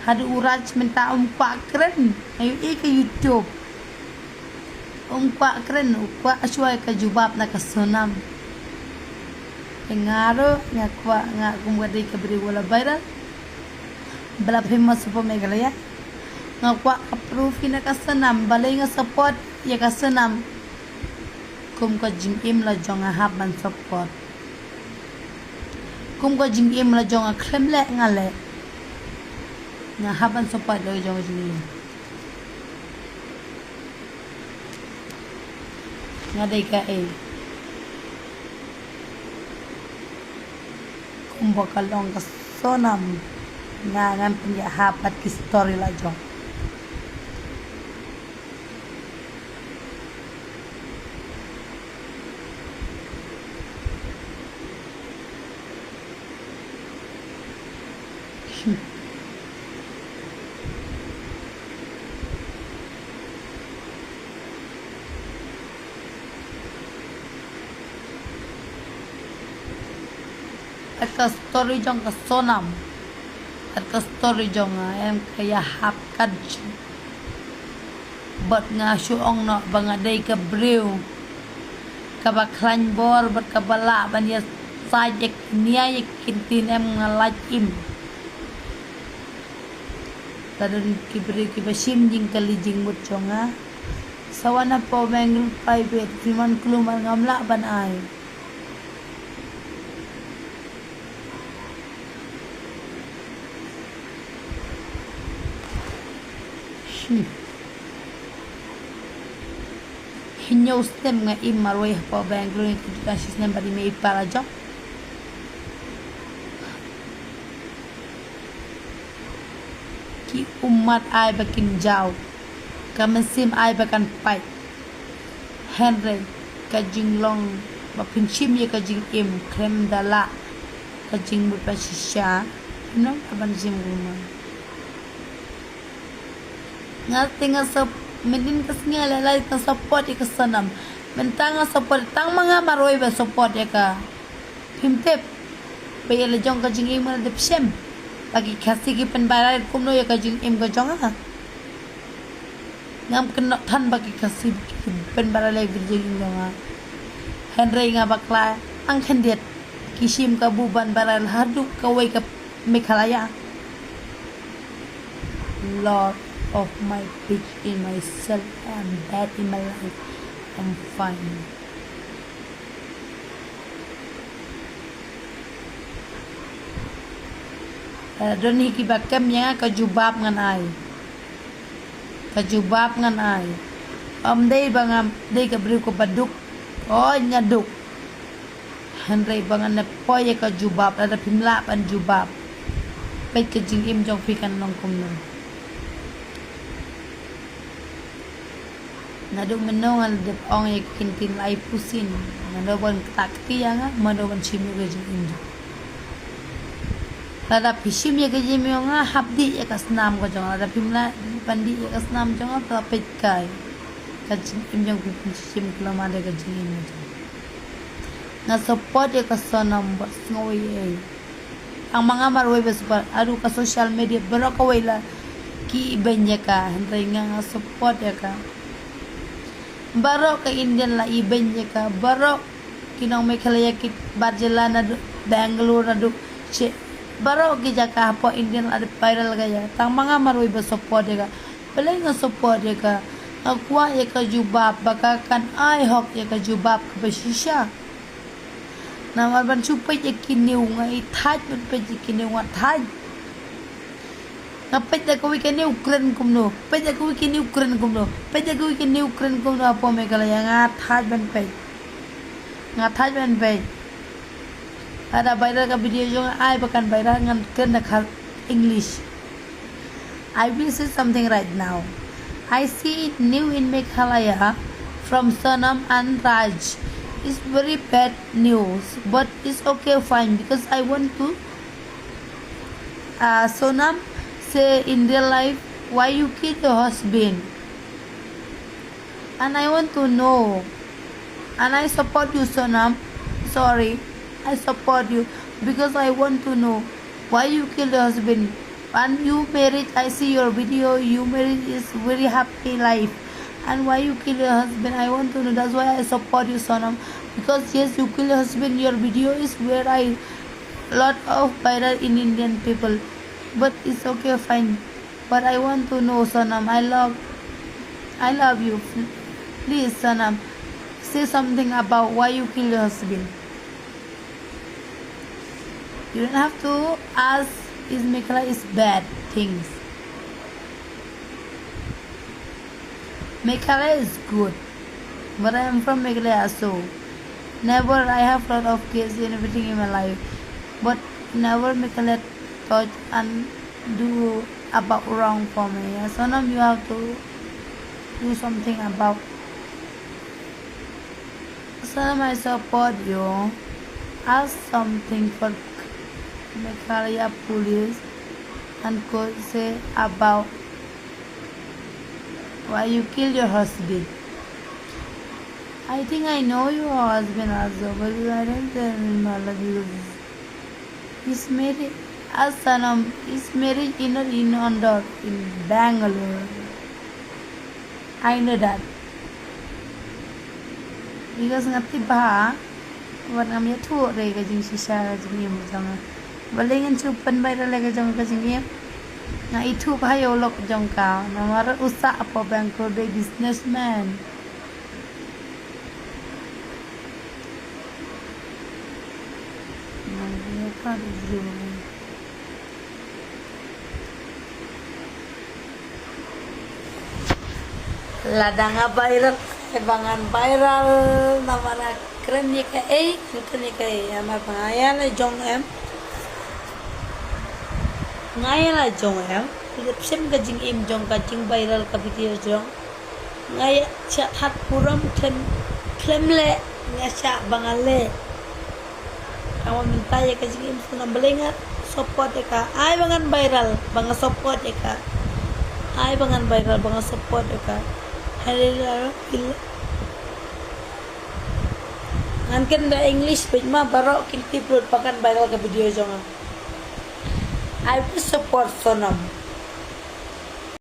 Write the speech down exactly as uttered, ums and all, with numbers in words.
Haduh u Raj mynta um kwah kren. Ayu i ka YouTube. Um kwah kren, u kwah shuwa ka jubab na ka Sonam. Te nga ruh, nga kwah, nga kum ka dei ka briew ba la viral, ba la famous hapoh Meghalaya. Nga kwah ka proof ïa ka Sonam, balei nga support ïa ka Sonam. Kum ka jingim la jong nga hap ban support. Kum ka jingim la jong nga khlem leh nga leh. Nga hap ban support la jong ka jingim. Nga dei ka ei. Kumba ka long ka Sonam. Nga ngan pynïahap bad ki story la jong. At ka story jong ka Sonam. At ka story jong nga em ka ïahap ka jingim. Bad nga shu ong noh ba nga dei ka briew kaba khlaiñ bor bad kaba lah ban ïa said ïa ki nia ïa ki ktien em nga lait im. Lada don ki briew kiba shim jingkylli jingmut jong nga, sa wan hapoh Bengaluru private, phin wan klum ar ngam lah ban ai. Hmm. Hynñiew snem nga im marwei hapoh Bengaluru, nga kyntu ka shi snem bad i mei i pa la jong. Ki ummat ai ba kin jaw, ka mynsiem ai ba kan pait. Hynrei ka jinglong ba phin shim ïa ka jingim khlem da lah ka jingmut ba shisha, phin ym lah ban shim kumno. Nga te nga sap, mynnin ka sngi la la nga support ïa ka Sonam. Mynta nga support, tang ma nga marwei ba support ïa ka. Phim tip ba ïa la jong ka jingim nga la dep shem. Ba ki Khasi ki pynbarai kumno ïa ka jingim ka jong nga. Ngam kynnoh than ba ki Khasi ki pynbarai ïa ka jingim jong nga. Hynrei nga bakla tang khyndiat. Ki shim kabu ban barai haduh kawei ka Meghalaya. Lord of my peace in myself, I am bad in my life, I'm fine. Eh, don hi kiba kem ïa nga ka jubab ngan ai. Ka jubab ngan ai. Ym dei ba ngam dei ka briew kaba duk. Oi nga duk. Hynrei ba ngan ïa poi ïa ka jubab, lada phim lah ban jubab. Peit ka jingim jong phi kan long kumno. Naduh mynno nga la dep ong ïa ki ktien lai pusin. Mano ban kata kti ïa nga, mano ban shim ïa ka jingim jong. Lada phi shim ïa ka jingim jong nga, hap dih ïa ka snam ka jong. Lada phim lah ban dih ïa ka snam jong nga, phi la peit kai. Ka jingim jong phi phin shim khlem da ka jingim jong. Nga support ïa ka Sonam bad sngew ei ei. Tang ma nga marwei ba support, haduh ka social media baroh kawei la ki ibeiñ ïa ka, hynrei nga nga support ïa ka. Baroh ka Indian la ibeiñ ïa ka, baroh ki nong Meghalaya ki bar jylla naduh Bangalore naduh che, baroh ki jaka hapoh Indian la dep viral ka ïa. Tang ma nga marwei ba support ïa ka. Balei nga support ïa ka? Nga kwah ïa ka jubab ba ka kan ai hok ïa ka jubab kaba shisha. Namar ban shu peit ïa ki new nga i thait ban peit ïa ki new nga thait. Nga peit da kawei ka new kren kumno. Peit da kawei ka new kren kumno. Peit da kawei ka new kren kumno hapoh Meghalaya nga thait ban peit. Nga thait ban peit. Lada viral ka video jong nga ai ba kan viral ngan kren da ka English. I will say something right now. I see it new in Meghalaya from Sonam and Raj. It's very bad news, but it's okay, fine, because I want to. Uh, Sonam say in real life, why you kill your husband? And I want to know. And I support you, Sonam. Sorry, I support you because I want to know why you killed your husband. And you married, I see your video, you married is very happy life. And why you kill your husband? I want to know. That's why I support you, Sonam. Because yes, you kill your husband. Your video is where I lot of viral in Indian people. But it's okay, fine. But I want to know, Sonam. I love, I love you. Please, Sonam, say something about why you kill your husband. You don't have to ask if Meghalaya is bad things. Meghalaya is good, but I am from Meghalaya, so never, I have lot of cases and everything in my life, but never Meghalaya touch and do about wrong for me. Yeah, Sonam, you have to do something about. Sonam, I support you. Ask something for Meghalaya police and could say about why you kill your husband. I think I know your husband also, but I don't remember because he's married. Ask Sonam, he's married in a, in Indore, in Bangalore. I know that. Because nga tip ba, wat ngam ïathuh re ka jingshisha ka jingim jong nga. Balei ngan shu pynbeit re ka jong ka jingim. Nga ithuh ba ha ïoh lok jong ka. Namar u sah hapoh Bangalore, dei businessman. Lada nga viral, eh, ba ngan viral, namar nga kren ïa kaei, nga kren ïa kaei, namar ba nga ïa la jong em. Nga ïa la jong em, nga pynshim ka jingim jong ka jingviral ka video jong. Nga ïa shah that burom khlem, khlem leh, nga shah ba nga leh. Ka wan mynta ïa ka jingim Sonam, balei nga support ïa ka. Ai ba ngan viral, ba nga support ïa ka. Ai ba ngan viral, ba nga support ïa ka. Hallelujah. Ngan kren da English bad ma baroh kin tip lut ba ngan viral ka video jong nga. I will support Sonam.